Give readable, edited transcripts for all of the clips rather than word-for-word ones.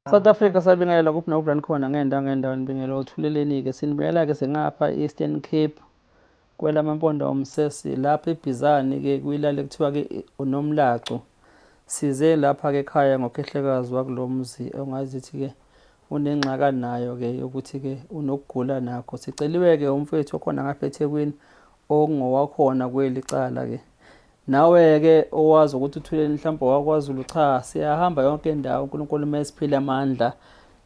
South Africa sabingelela kuphi nakuphi la nikhona ngendawo ngendawo nibingelela othuleleni-ke sinibingelela-ke singapha e-Eastern Cape kwelamaMpondomise silapha eBhizane-ke kwilali ekuthiwa-ke uNomlaco. Size lapha-ke ekhaya ngokhehlekazi wakulo mzi ongazithi-ke unengxaka nayo-ke yokuthi-ke unokugula nakho. Siceliwe-ke umfowethu okhona ngapha eThekwini okungowakhona kweli cala-ke. Nawe-ke owazi ukuthi uthuleni mhlawumbe owakwaZulu cha siyahamba yonke indawo uNkulunkulu uma esiphile amandla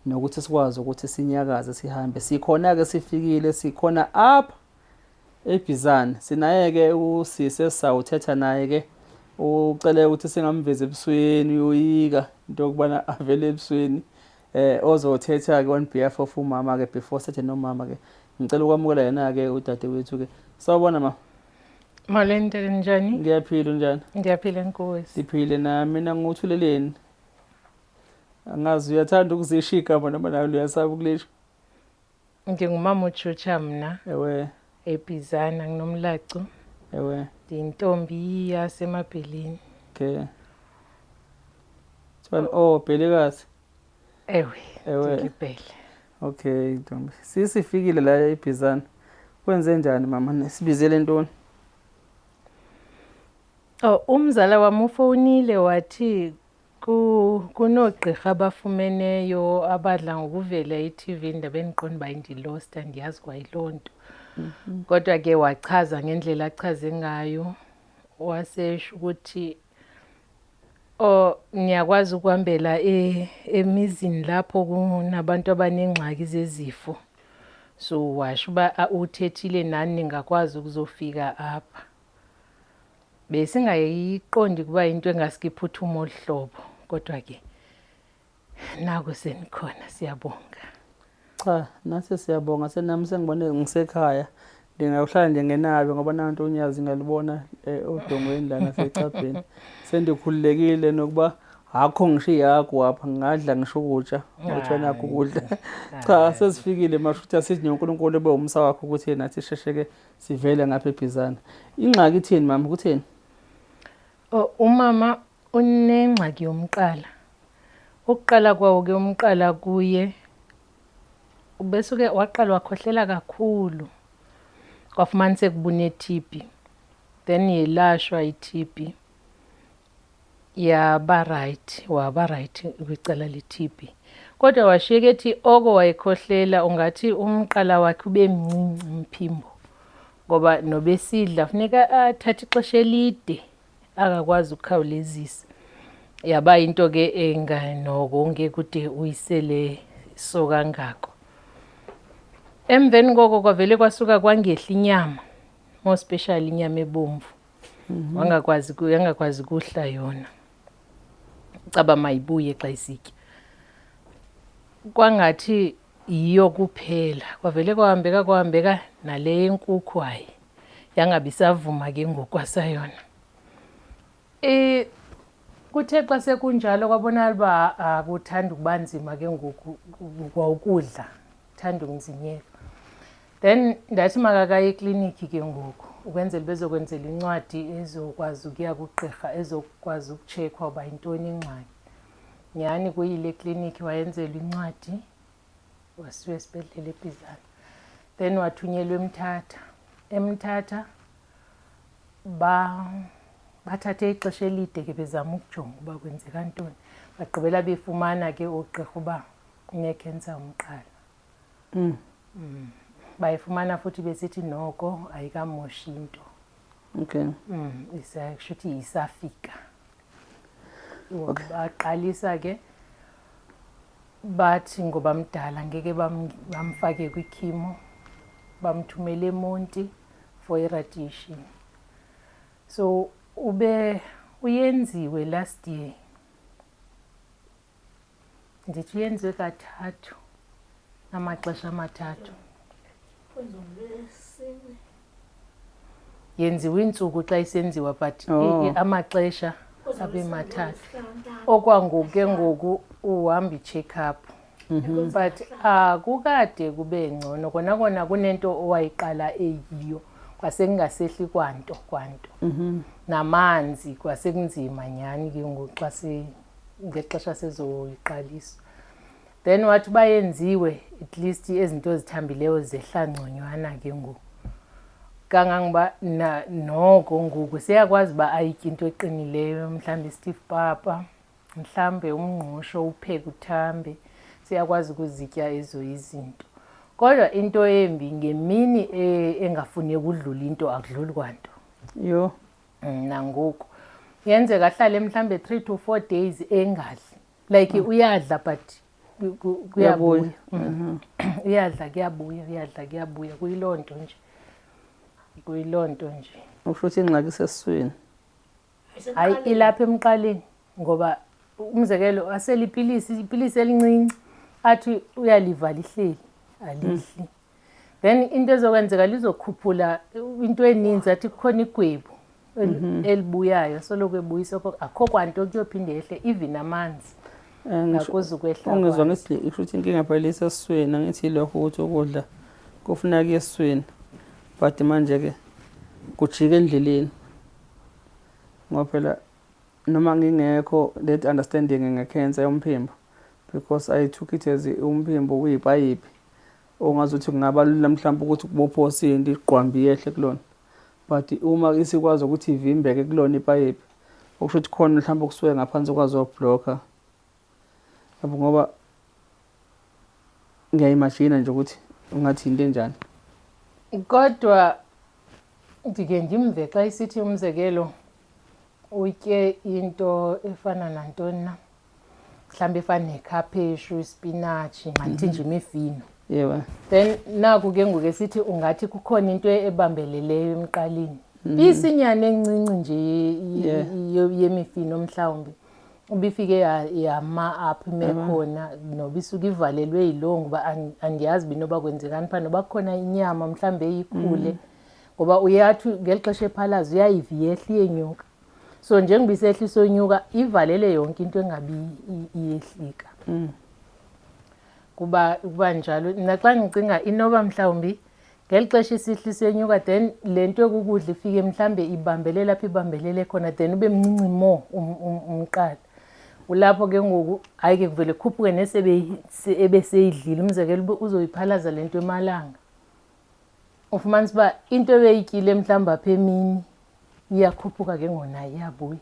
nokuthi sikwazi ukuthi sinyakaze sihambe. Sikhona-ke sifikile sikhona apha eBhizane. Sinaye-ke usisi esisawuthetha naye-ke ucele ukuthi singamvezi ebusweni uyoyika into yokubana avele ebusweni ozothetha-ke on behalf of umama-ke before sethe nomama-ke ngicela ukwamukela yena-ke udadewethu-ke. Sawubona ma. Molweni tata njani? Ngiyaphila unjani? Ngiyaphila Nkosi. Siphile na mina nguthuleleni. Angazi uyathanda ukuzisho igama noma nawe uyasaba ukulisho. Ndingumama uJutsha mna. Ewe. EBhizana nginomlaco. Ewe. Ndiyintombi yaseMabheleni. Okay. Thiwa oh Bhelekazi. Ewe. Ewe. Ndilibhele. Okay ntombi. Sisifikile la eBhizana. Kwenze njani mama? Sibizele ntoni? Oh, umzala wami ufonile wathi kunoogqirha abafumeneyo abadla ngokuvela e-TV ndabe ndiqonda uba indilost andiyazi kwayiloo nto. Kodwa ke wachaza ngendlela achaze ngayo wasesho ukuthi oh niyakwazi ukuhambela emizini lapho kunabantu abanengxaki zezifo. So washo uba uthethile nani ningakwazi ukuzofika apha. Besingayiqondi kuba into engaske iphuthume olu hlobo kodwa ke naku senikhona siyabonga. Cha, nathi siyabonga senami sengibone ngisekhaya. Ndingahlala nje ngenabe ngoba nanto unyazi ngalibona odongweni lana secabheni. Sendikhululekile nokuba akho ngisho iyagu apha ngingadla ngisho ukutya ngothiwa nakho ukudla. Cha, sesifikile masho ukuthi asithi noNkulunkulu ebe umsa wakho ukuthi nathi sheshe-ke sivele ngapha eBhizana. Ingxaki ithini mama kutheni? Oh, umama unengxaki yomqala. Ukuqala kwawo ke umqala kuye ubesuke waqala wakhohlela kakhulu. Kwafumaniseka uba une-TB. Then yelashwa i-TB. Yaba right, waba right kwicala le-TB. Kodwa washiyeka ethi oko wayekhohlela ungathi umqala wakhe ube mncinci umphimbo. Ngoba nobesidla funeka athathe ixesha elide akakwazi ukukhawulezisa. Yaba into ke enganoko ngeke ude uyisele so kangako. Emveni koko kwavele kwasuka kwangehla inyama, more especially inyama ebomvu. Wangakwazi yangakwazi kuhla yona. Caba mayibuye xa isitya. Kwangathi yiyo kuphela. Kwavele kwahambeka kwahambeka nale yenkukhu hayi. Yangabi isavuma ke ngoku kwasayona. Kuthe xa sekunjalo kwabonakala uba akuthandi ukuba nzima ke ngoku kwa ukudla, kuthanda ukunzinyelwa. Then ndathi makakaye ekliniki ke ngoku ukwenzela bezokwenzela incwadi ezokwazi ukuya kugqirha ezokwazi ukutshekhwa uba yintoni ingxaki. Nyhani kuyile ekliniki wayenzelwa incwadi wasiwa esibhedlele eBhizana. Then wathunyelwa eMthatha. eMthatha bathathe ixesha elide ke bezama ukujonga uba kwenzeka ntoni. Bagqibela befumana ke oogqirha uba unekhensa umqala. Bayifumana futhi besithi noko ayikamoshi into. Okay. Kusho ukuthi isafika. Baqalisa ke bathi ngoba mdala ngeke bamfake kwikhimo, bamthumele eMonti for iradiation. So ube uyenziwe last year. Ndithi uyenziwe kathathu, amaxesha amathathu. Yenziwa iintsuku xa isenziwa but amaxesha abe mathathu. Okwangoku ke ngoku uhamba i-check-up. But akukade kube ngcono kona kona kunento owayiqala eyiyo kwasekungasehli kwanto kwanto. Namanzi kwasekunzima nyhani ke ngoku xa ngexesha sezoyiqaliswa. Then wathi uba yenziwe, at least ezinto zithambileyo zehla ngconywana ke ngoku, kangangoba noko ngoku seyakwazi uba ayitye into eqinileyo, mhlawumbi i-stiff papa, mhlawumbe umngqusho upheke uthambe, seyakwazi ukuzitya ezo izinto. Kodwa into embi, ngemini engafuneki udlula into, akudluli kwanto. Yho. Nangoku yenzeka ahlale mhlawumbe 3 to 4 days engadli, like uyadla but kuyabuya. Uyadla kuyabuya, uyadla kuyabuya, kuyiloo nto nje, kuyiloo nto nje. Usho ukuthi ingxaki isesiswini? Hayi, ilapha emqaleni, ngoba umzekelo asele ipilisi, ipilisi elincinci, athi uyaliva lihleli, alihli. Then into ezokwenzeka, lizokhuphula into eninzi, athi kukhona igwebu elibuyayo, soloko ebuyisa, akho kwanto kuyophinde yehle, even amanzi akuzukwehla. Ungizwa ngithi isho ukuthi inkinga phela isesiswini, angithi ilokho ukuthi ukudla kufuneka kuye esiswini, but manje-ke kujika endleleni, ngoba phela noma ngingekho that understanding ngekhensa yomphimbo, because I took it as umphimbo uyipayipi ongazuthi kungaba lula mhlawumbe ukuthi kubophose into igqwambi yehle kulona, but uma isikwazi ukuthi ivimbeke kulona ipayipi, okusho ukuthi khona mhlawumbe okusuke ngaphansi kwazo-blocka yabo, ngoba ngiya-imagine nje ukuthi ungathi into enjani. Kodwa ndike ndimve xa isithi, umzekelo, utye into efana nantoni na, mhlawumbi efana nekhapheshu, isipinatshi, mandithi nje imifino, then naku ke ngoku esithi ungathi kukhona into ebambeleleyo emqaleni, isinyana encinci nje yemifino mhlawumbi ubifike yama apho ime khona, noba isuke ivalelwe yiloo, ngoba andiyazi uba inoba kwenzekani phaa, noba kukhona inyama mhlawumbi eyikhule, ngoba uyathi ngeli xesha ephalaza uyayiva iyehla iyenyuka, so njengoba isehla isonyuka ivalele yonke into engabi iyehlika. Kuba njalo naxa ndicinga inoba mhlawumbi ngeli xesha isihla isenyuka, then le nto ekukudla ifike mhlawumbe ibambelele apho ibambelele khona, then ube mncinci more umqala ulapho ke ngoku. Hayi ke, kuvele khuphuke nesebe ebeseyidlile. Umzekelo, uzoyiphalaza le nto emalanga, ufumanisa uba into ebeyityile mhlawumbi apha emini iyakhuphuka ke ngonayo, iyabuya.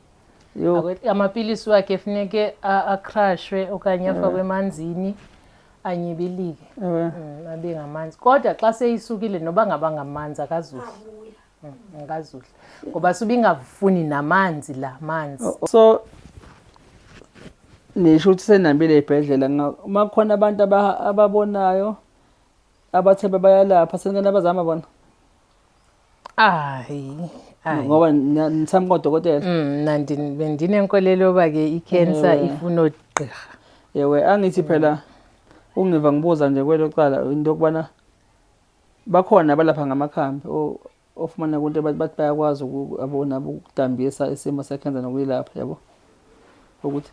Yho. Amapilisi wakhe funeke a-crushwe okanye afakwe emanzini, anyibilike, abe ngamanzi. Kodwa xa seyisukile, noba ngaba ngamanzi, akazudla. Akazudla ngoba sube ingafuni namanzi la manzi. So nisho ukuthi senihambile ey'bhedlela, uma kukhona abantu ababonayo abathe bayalapha, senike nabazama bona? Hayi, hayi. Ngoba nithanda kodokotela. Mna bendinenkolelo yoba ke i-cancer ifuna oogqirha. Ewe, angithi phela ungiva ngibuza nje kwelo cala into yokubana bakhona abalapha ngamakhambi, ofumana kunto bathi bayakwazi yabo nabo ukudambisa isimo sekhensa nokuyilapha, yabo, ukuthi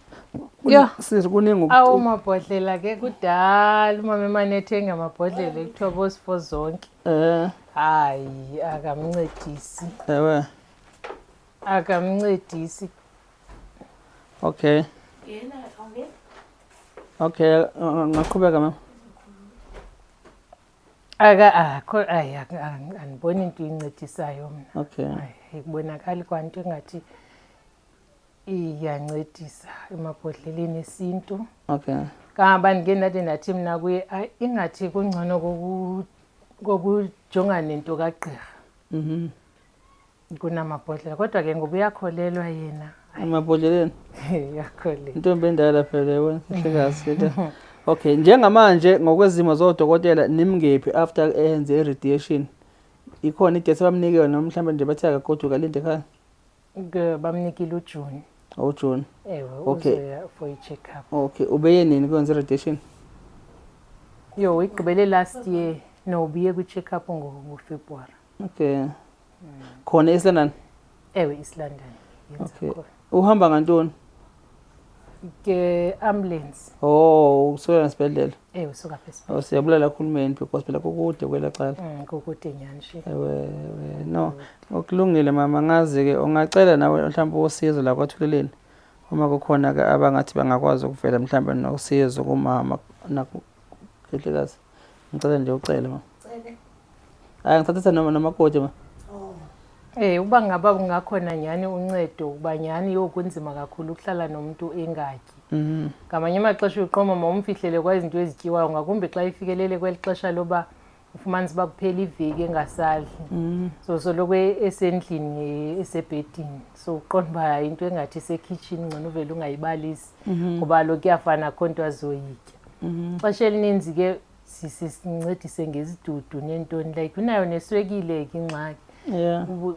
sisi kuningi. Awu, mabhodlela ke kudala umama emane ethenga amabhodlela ekuthiwa bosifo zonke. Hayi, akamncedisi. Akamncedisi. Okay, ngaqhubeka mama. Aka akho, ayi, andiboni into incedisayo mna. Hayi, ayikubonakali kwanto engathi iyancedisa emabhodleleni esintu. Kangoba ndike ndade ndathi mna kuye, hayi, ingathi kungcono kokujongana nento kagqirha kunamabhodlela, kodwa ke ngoba uyakholelwa yena. Emabhodleleni. Uyakholelwa. Intombi endala phela, yabona, kahlekazi lento. Okay, njengamanje ngokwezimo zodokotela nimngephi after enze i-radiation? Ikhona i-date abamnike yona, noma mhlawumbe nje bathe akagoduka alinde ekhaya? Bamnikile uJuni. UJuni. Ewe. Uzoya for i-check up. Okay, ubeye nini kwenza i-radiation? Yo, uyigqibele last year. No, ubuye kwi-check up ngoFebruary. Okay, khona eSt London? Ewe, East London yenza. Khona. Uhamba ngantoni? Ke ambulance. Oh, usukela nesibhedlela? Ewe, usuka apha esibhedlela. Oh, siyabulela uhulumeni because phela kukude kwela cala. Kukude nyhani nje. Ewe, no, okulungile mama, ngazi-ke ungacela nawe mhlawumbe usizo la kwaThuleleni. Uma kukhona-ke abangathi bangakwazi ukuvela mhlawumbe nosizo kumama nakukhehlekazi. Ngicela nje ucele ma. Cele. Hayi ngithathisa noma nomakoti ma. Oh. Eh uba ngaba kungakhona nyhani uncedo kuba nyhani yho kunzima kakhulu ukuhlala nomntu engatyi. Ngamanye amaxesha uqoma mawumfihlele kwa izinto ezityiwayo ngakumbi xa ifikelele kweli xesha loba ufumanisa uba kuphela iveki engasadli. So soloko esendlini esebhedini. So uqonda uba hayi, into engathi isekhitshini ngcono uvele ungayibalisi ngoba kaloku kuyafana akho nto azoyitya. Ixesha elininzi ke sincedise ngezidudu neentoni like unayo neswekile ke ingxaki.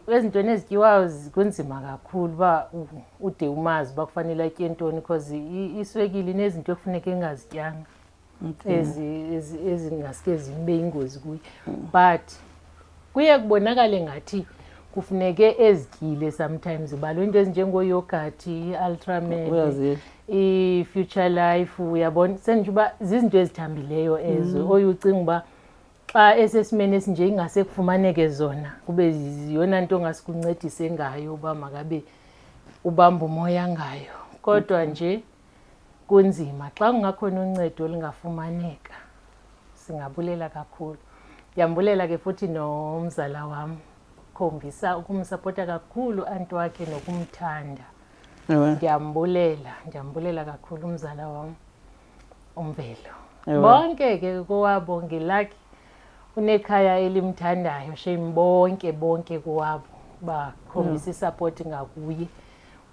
Ezintweni ezityiwayo kunzima kakhulu uba ude umazi uba kufanele atye ntoni because iswekile inezinto ekufuneka engazityanga ezingaske zibe yingozi kuye. But kuye kubonakale ngathi kufuneke ezityile sometimes ubalwa into ezinjengoyogathi, i-Ultramel, Uyazidla. i-Future Life, uyabona senditsho uba zizinto ezithambileyo ezo oye ucinga uba xa esesimeni esinje ingase kufumaneke zona kube yeyona nto ongasikuncedise ngayo uba makabe ubamba umoya ngayo. Kodwa nje kunzima. Xa kungakhona uncedo olungafumaneka singabulela kakhulu. Ndiyambulela ke futhi nomzala wam, khombisa ukumsapota kakhulu anti wakhe nokumthanda. Ndiyambulela, ndiyambulela kakhulu umzala wam uMvelo. Bonke ke kowabo ngelakhi unekhaya elimthandayo shame, bonke bonke kowabo bakhombisa isapoti ngakuye.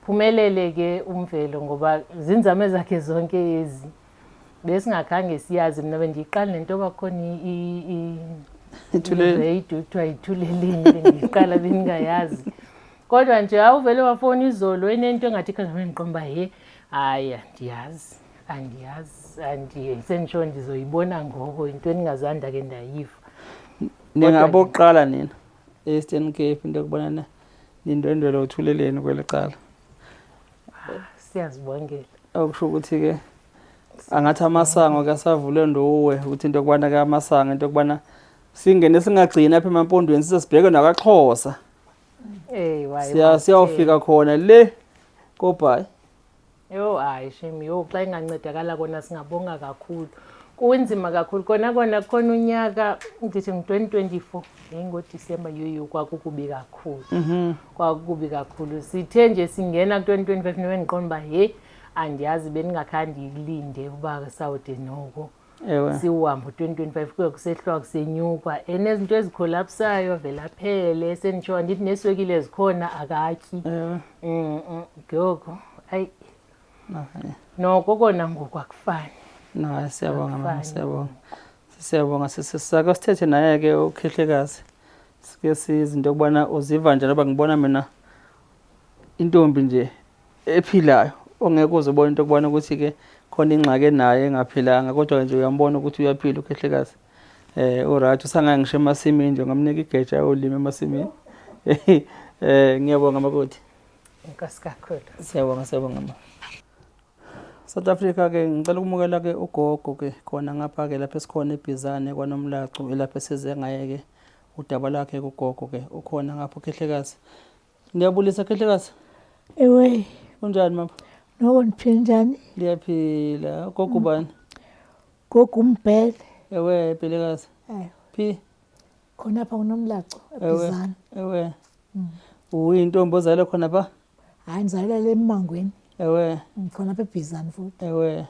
Phumelele ke uMvelo ngoba zinzame zakhe zonke ezi. Besingakhange siyazi, mna bendiyiqala nento yoba khona Ithuleleni. I-radio kuthiwa yithuleleni, bendiyiqala bendingayazi. Kodwa nje awuvele wafowuna izolo enento engathi khange ndiqonda uba he hayi andiyazi, andiyazi, senditsho ndizoyibona ngoko, yinto endingazange ndake ndayiva. Ningabokuqala nina e-Eastern Cape into yokubana nindwendwele uThuleleni kweli cala. Siyazibongela. Okusho ukuthi ke angathi amasango ke asavulwe nduwe ukuthi into yokubana ke amasango into yokubana singene singagcini apha emaMpondweni size sibheke nakwaXhosa. Siyawufika khona le koBhayi. Yho hayi shame, yho xa ingancedakala kona singabonga kakhulu. Kunzima kakhulu kona kona kukhona unyaka ndithi ngu-2024 yayingoDisemba, yoyo kwakukubi kakhulu. Kwakukubi kakhulu. Sithe nje singena ku-2025 nobe ndiqonda uba he andiyazi bendingakhange ndiyilinde uba sawude noko siwuhambe u-2025 kuye kusehlwa kusenyukwa. Enezinto ezikholapsayo avele aphele, senditsho andithi neeswekile zikhona akatyi. Ngoko ayi noko kona ngoku akufani. No, siyabonga mama, siyabonga. Siyabonga sisake sithethe naye ke ukhehlekazi. Sike size into yokubana uziva njani ngoba ngibona mina intombi nje ephilayo ongeke uze ubone into yokubana ukuthi ke khona ingxaki enayo engaphilanga kodwa nje uyambona ukuthi uyaphila ukhehlekazi. Uright usangaya ngisho emasimini nje ngamnika igeja ayolima emasimini. Ngiyabonga makoti. Enkosi kakhulu. Siyabonga, siyabonga ma. South Africa ke ngicela ukumukela ke ugogo ke khona ngapha ke lapha esikhona eBhizane kwaNomlaco elapha esize ngaye ke udaba lakhe kugogo ke ukhona ngapha ukhehlekazi. Ngiyabulisa khehlekazi. Ewe. Kunjani mama? Noko ndiphila njani? Ndiyaphila. Ugogo ubani? Gogo uMbhele. Ewe, Bhelekazi. Ewe. Phi? Khona apha kuNomlaco eBhizane. Ewe. Uyintombi ozalwe khona pha? Hayi, ndizalelwe eMangweni. Ewe. Khona apha eBhizane futhi. Ewe.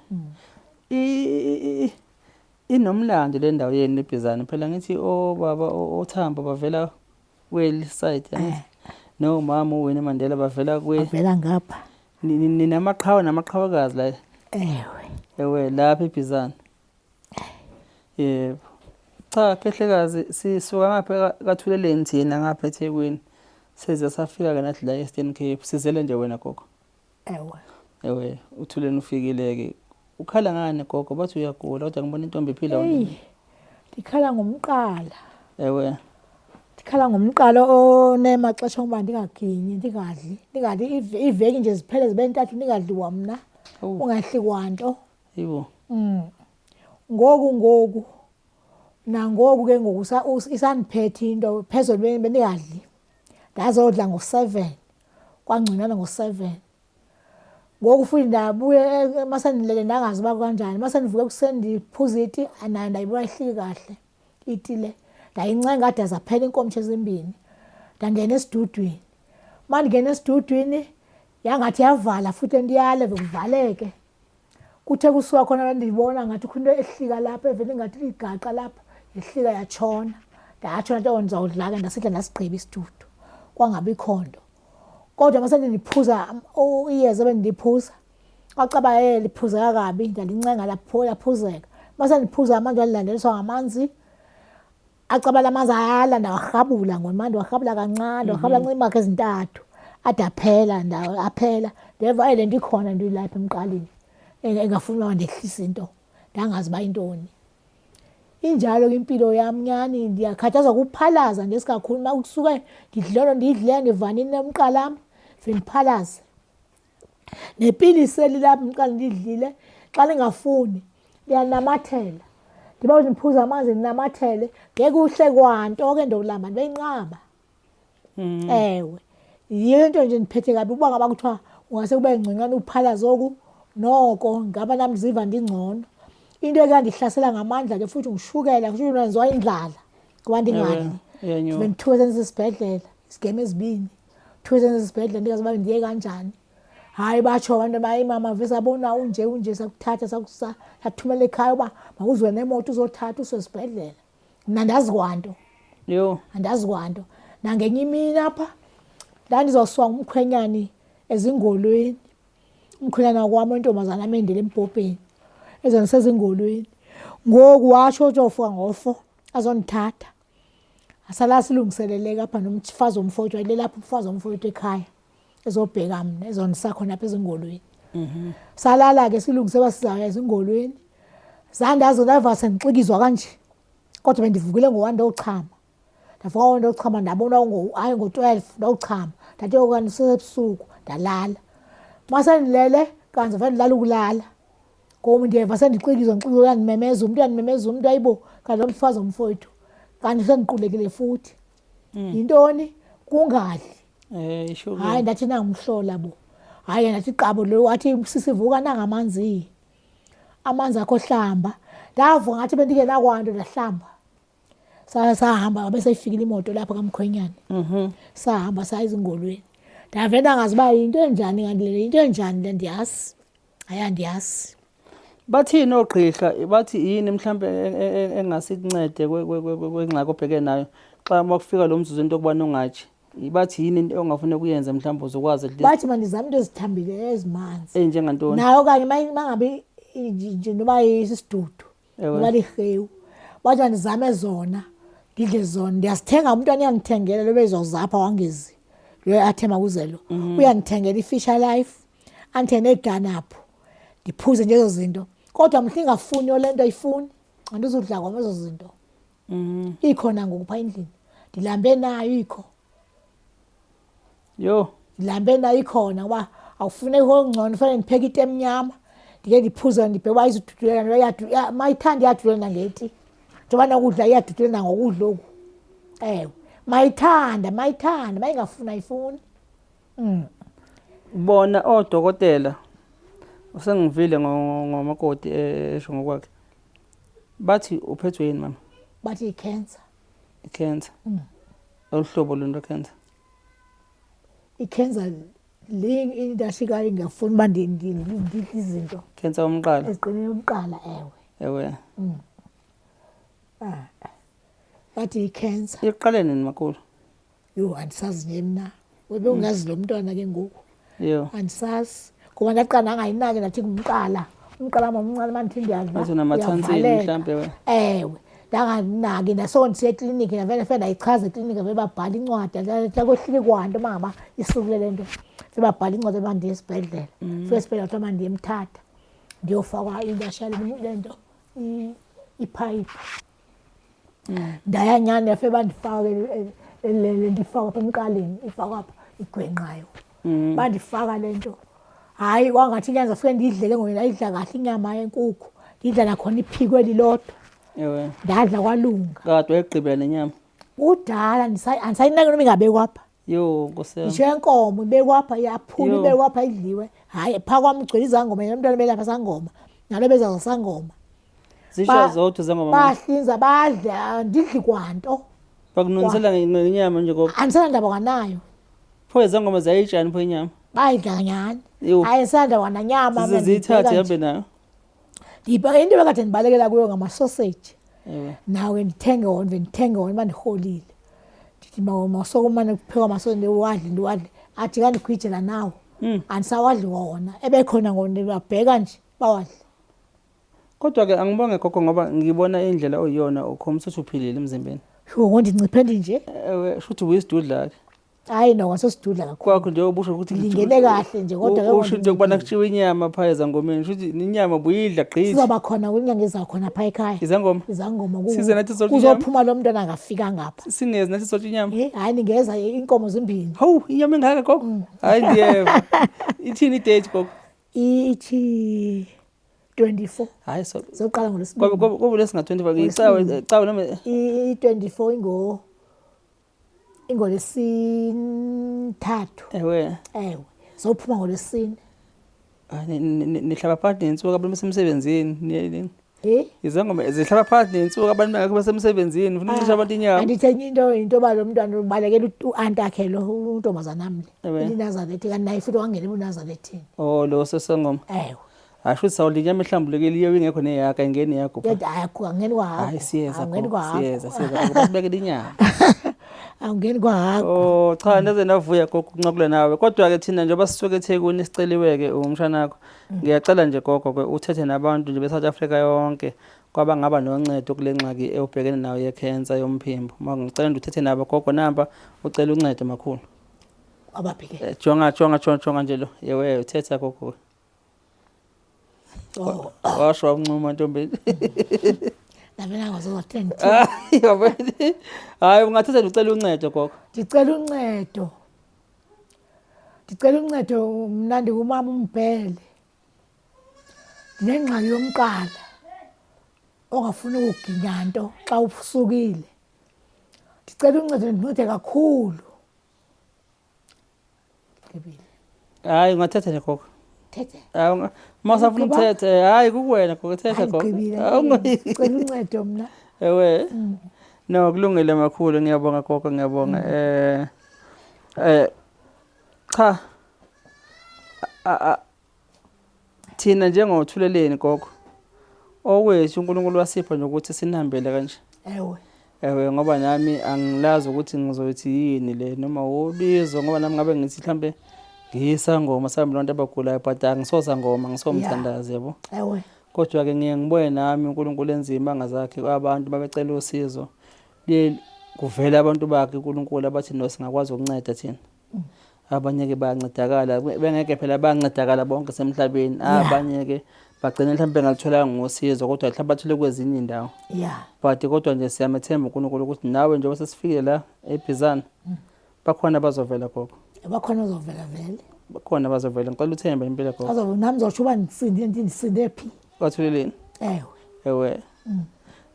Inomlando le ndawo yenu eBhizane phela ngithi obaba oThambo bavela kweli side angithi nomama uWinnie Mandela bavela kwe Bavela ngapha. Ninamaqhawe namaqhawekazi la. Ewe. Ewe, lapha eBhizane. Yebo. Cha Khehlekazi sisuka ngapha kaThuleleni thina ngapha eThekwini. Seze safika ke nathi la e-Eastern Cape. Sizele nje wena gogo. Ewe. Ewe, uThuleni ufikile ke. Ukhala ngani gogo? Bathi uyagula kodwa ngibona intombi iphila wena. Eyi, ndikhala ngomqala. Ewe. Ndikhala ngomqala onemaxesha okuba ndingaginyi, ndingadli, ndingadli iiveki nje ziphele zibe ntathu ndingadliwa mna. Ungahli kwanto. Yibo. Ngoku ngoku nangoku ke ngoku isandiphethe into phezulu bendingadli. Ndazodla ngo-7, kwangconywana ngo-7. Ngoku futhi ndabuye masendilele ndangazi uba kanjani, masendivuka ekuseni ndiphuza iti, nayo ndayibona ihliki kahle iti le. Ndayincenga ade zaphela iinkomitshi ezimbini, ndangena esidudwini. Uma ndingena esidudwini yangathi yavala futhi entiyale kuvaleke. Kuthe kusuka khona ndibona ngathi kukho into ehlika lapha, evele ingathi ligaqa lapha, yehlika yatshona. Ndatsho ndathi, oh ndizawudla ke, ndasidla ndasigqiba isidudu, kwangabikho nto. Kodwa mase ndiphuza iyeza ebendiliphuza, kwacaba liphuzeka kabi, ndalincenga laphuzeka. Mase ndiphuza amanzi walilandeliswa ngamanzi, acaba la manzi ayala, ndawarhabula ngomandi, ndiwarhabula kancane, ndiwarhabula kancane iimakha ezintathu, ade aphela, aphela. Ndeva eyi le nto ikhona into ilapha emqaleni engafuni uba mandehlise into, ndangazi uba intoni. Injalo ke impilo yam nyhani, ndiyakhathazwa kuphalaza nje isikakhulu uma kusuke ndidle loo nto ndiyidlileyo ndivanile umqalam, ndifike ndiphalaze. Nepilisi eli lam xa ndilidlile xa lingafuni liyanamathela, ndiba ndiphuza amanzi linamathele, ngeke kuhle kwanto ke ndokulamba ndibe yinqaba. Ewe, yiyo into nje ndiphethe kabi. Uba ngaba kuthiwa kungase kube ngconywana uphalaze oku, noko ngaba nam ndiziva ndingcono. Into eke yandihlasela ngamandla ke futhi ngushukela, ushukela wenziwa indlala ngoba ndingadli. Ewe, Bendithuke sendisesibhedlela izigeme ezibini, thuke sendisesibhedlela ndingazi uba ndiye kanjani. Hayi, batsho abantu bayi mama ve sabona unje unje, sakuthatha sathumela ekhaya uba mawuze nemoto uzothatha uswe esibhedlela. Mna andazi kwanto. Yho. Andazi kwanto. Nangenye imini apha ndandizawusiwa ngumkhwenyane ezingolweni. Umkhwenyana wam wentombazana amendele embhobheni, ezandisezingolweni. Ngoku watsho uthi ngofo azondithatha. Asala silungiseleleke apha nomfazi womfowethu, wayelele apha umfazi womfowethu ekhaya ezobheka mna, ezondisa khona apha ezingolweni. Salala ke silungise uba sizawuya ezingolweni. Zandazo ndava sendixikizwa kanje, kodwa bendivukile ngo-1 ndochama. Ndavuka ngo-1 ndochama, ndabona hayi ngo-12 ndochama. Ndathi okanye kusesebusuku, ndalala. Masendilele kanti vele ndilala ukulala. Ngoku ndiyeva sendixikizwa, ndixikizwa, uyandimemeza umntu, uyandimemeza umntu, hayibo kanti lo mfazi womfowethu, kanti sendiqulekile futhi. Yintoni? Kungadli. Ishukela. Hayi, ndathi nangumhlola bo. Hayi, ndathi qabo lo, wathi sisivuka nangamanzi. Amanzi akho hlamba. Ndavuka ngathi bendingenakwanto, ndahlamba. Sahamba wabe seyifikile imoto lapha kamkhwenyane. Sahamba saya ezingolweni. Ndavele ndangazi uba yinto enjani kanti le, yinto enjani le, ndiyazi. Hayi, andiyazi. Bathini oogqirha? Bathi yini mhlambe engasikuncede kwengxaki obheke nayo xa makufika lo mzuzu into yokubana ungatyi? Bathi yini into ongafuneka uyenze mhlawumbe uzokwazi at least? Bathi mandizame into ezithambileyo ezimanzi. Enjengantoni? Nayo okanye mangabi nje noba isisidudu, noba lirhewu. Bathi mandizame zona, ndidle zona. Ndiyazithenga, umntwana uyandithengela lo bezozapha wangezi. Lo athe makuze lo. Uyandithengela iFisher Life, andithenge neeganaphu. Ndiphuze nje ezo zinto. Kodwa mhla ingafuni le nto ayifuni, andizudla kwam ezo zinto. Ikhona ngoku phaa endlini. Ndilambe nayo ikho. Yho. Ndilambe nayo ikhona ngoba awufuneki okungcono, kufanele ndipheke iti emnyama. Ndike ndiphuze ndibheke uba ayizududulela, mayithanda iyadudulela ngeti. Njengoba nokudla iyadudulela ngokudla oku. Ewe, mayithanda, mayithanda, mayingafuni ayifuni. Bona oodokotela usengivile ngomakoti esho ngokwakhe. Bathi uphethwe yini mama? Bathi i-cancer. I-cancer. Oluhlobo lwento cancer. I-cancer le into ashikayo ingafuni uba ndidle izinto. Cancer yomqala. Eziqinile umqala, ewe. Ewe. Bathi i-cancer. Iqale nini makhulu? Yho, andisazi nje mna. Webe ungazi lo mntwana ke ngoku. Yho. Andisazi. Ngoba ndaqala ndangayinaki, ndathi ngumqala. Umqala wam omncane uma ndithi ndiyadla, Wathi unamathansini uyavaleka. mhlambe wena. Ewe. Ndanganaki, ndasoko ndisiya ekliniki, ndavele fike ndayichaza ekliniki, vele babhala incwadi. Ndathi akohliki kwanto uma ngaba isukile le nto. Fike babhala incwadi uba ndiye esibhedlele. Fike esibhedlele kuthiwa mandiye eMthatha. Ndiyofakwa into ashiya le nto, iphayiphi. Ndaya nyhani, ndafike bandifaka le nto ifakwa apha emqaleni, ifakwa apha igwenqayo. Bandifaka le nto. Hayi, kwangathi inyama ndafike ndiyidle ke ngoku, ndayidla kahle inyama yenkukhu. Ndidla nakhona iphiko eli lodwa. Ewe. Ndadla kwalunga. Kade wayigqibela nenyama. Kudala andisayinaki noba ingabekwa apha. Yo Nkosi yami. Ngisho enkomo ibekwa apha iyaphuma Yo. ibekwa apha idliwe. Hayi pha kwami ugcwele izangoma yena umntwana belapha sangoma. Nalo beza sangoma. Zisho zodwa izangoma. Bahlinza badle andidli kwanto. Bakununisela ngenyama nje gogo. Andisenandaba kwanayo. Pho izangoma ziyayitshani pho inyama? Bayidla kanyani. Yo. Hayi andisenandaba kwananyama. Zize ziyithathe zihambe nayo. Ndibheka into ebekade ndibalekela kuyo ngamasoseji. Ewe. Nawe ndithenge wona, ndithenge wona uba ndirholile. Ndithi masokumane kuphekwa amasoseji ndiwadle ndiwadle. Athi kandigwijela nawo. Andisawadli wona. Ebekhona ngona ndibabheka nje bawadle. Kodwa ke angibonge gogo ngoba ngibona indlela oyiyona ukhombisa ukuthi uphilile emzimbeni. Sho ngondinciphe ndinje. Ewe, shuthi uyisidudla ke. Hayi noko sosidudla kakhulu. Kwakho nje ubusho ukuthi Ngilingene kahle nje kodwa ke usho into yokubana kutshiwe inyama phaya ezangomeni shuthi inyama buyidla gqithi. Sizoba khona kwinyanga ezayo khona phaya ekhaya. Izangoma. Izangoma Size nathi sodla inyama. Kuzophuma lo mntwana angafika ngapha. Singezi nathi sodla inyama. Hayi ningeza inkomo zimbini. Hawu inyama engaka gogo. Hayi ndiyeva. Ithini idate gogo? Ithi 24. Hayi so. Soqala ngolwesibili. Kwabe kwabe lesinga 24 icawe icawe noma i24 ingo ingolwesithathu. Ewe. Ewe. Sophuma ngolwesine. Nihlaba phakathi nensuku abantu basemsebenzini. Eh? Izangoma zihlaba phakathi nensuku abantu bengekho basemsebenzini, ufuna ukuncisha abantu inyama. Andithi enye into yoba lo mntwana ubalekela u-anti akhe lo untombazana am le. Ewe. INazaretha kanti naye futhi wangena ebuNazarethini. Oh lo sesangoma. Ewe. Hayi futhi sawudla inyama ehlambulukile iyo ingekho neyaka ingeni yakho. Yedwa hayi angeni kwahhagu. Hayi siyeza Angeni gogo, kwahhagu. siyeza siyeza gogo basibekele inyama. Angeni kwahhagu. Oh cha ndaze ndavuya gogo ukunqakula nawe. Kodwa ke thina njengoba sisuke eThekwini siceliwe ke umshanakho. Ngiyacela nje gogo ke uthethe nabantu nje beSouth Africa yonke kwabangaba noncedo kule ngxaki obhekene nayo yecancer yomphimbo. Uma ngicela nje uthethe nabo gogo namba ucela uncedo makhulu. Ababheke. Jonga jonga jonga jonga nje lo. Yewe uthetha gogo. Oh. Washo wancuma ntombi. Nami ngazotheni. Hayi ungathetha nje ucela uncedo gogo. Ndicela uncedo. Ndicela uncedo mna ndikumama uMbhele. Ndinengxaki yomqala ongafuni ukuginya nto xa usukile. Ndicela uncedo ndincede kakhulu. Gqibile. Hayi ungathetha nje gogo. Thethe. Hayi uma usafuna Gqiba. ukuthetha hayi kukuwena gogo thetha Hayi gogo. gqibile. Hayi, Ndicela uncedo mna. Ewe. No kulungile makhulu ngiyabonga gogo ngiyabonga. Cha. Thina njengothuleleni gogo. Okwethu uNkulunkulu wasipha nje ukuthi sinihambele kanje. Ewe. Ewe ngoba nami angilazi ukuthi ngizothi yini le noma ubizo ngoba nami ngabe ngithi mhlambe ngiyisangoma sami lonto abagulayo but angisosangoma ngisomthandazi yabo. Ewe. Kodwa ke ngiye ngibone nami uNkulunkulu enzima ngazakhe abantu babecela usizo. Liye kuvela abantu bakhe uNkulunkulu abathi no singakwazi ukunceda thina. Abanye ke bayancedakala bengeke phela bayancedakala bonke semhlabeni abanye ke bagcina mhlawumbe bengalitholanga ngosizo kodwa mhlawumbe bathole kwezinye indawo. But kodwa nje siyamethemba uNkulunkulu ukuthi nawe njengoba sesifikile la eBhizana bakhona bazovela gogo. Bakhona bazovela vele. Bakhona bazovela ngicela uthembe impela gogo. Bazovela nami ngizosho uba ndisinde ndisinde phi. Wathuleleni? Ewe. Ewe.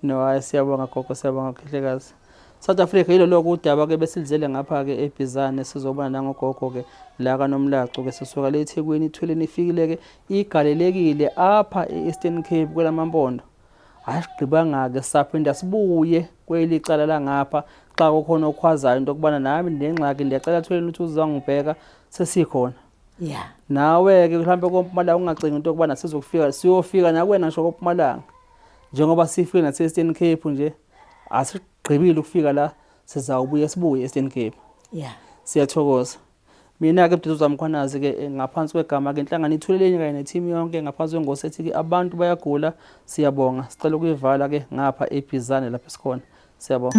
No hayi siyabonga gogo siyabonga Khehlekazi. South Africa yilo lokho udaba ke besilizele ngapha ke eBhizane sizobona nangogogo ke la kaNomlaco ke sisuka le eThekwini ithuleni ifikile ke igalelekile apha eEastern Cape kwelamampondo. Hayi sigqibanga ke saphinda sibuye kwelicala la ngapha xa kukhona okhwazayo into yokubana nami ndinengxaki ndiyacela thuleni ukuthi uzangibheka sesikhona. Nawe ke mhlambe koMpumalanga ungacingi into yokubana sizokufika siyofika nakuwena ngisho koMpumalanga. Njengoba sifike nase Eastern Cape nje asigqibile ukufika la sizawubuye sibuye Eastern Cape. Siyathokoza. Mina ke Mduduzi Mkhwanazi ke ngaphansi kwegama ke inhlangano ithuleleni kanye neteam yonke ngaphansi kwengosi ethi ke abantu bayagula siyabonga sicela ukuyivala ke ngapha eBhizane lapho esikhona. Siyabonga.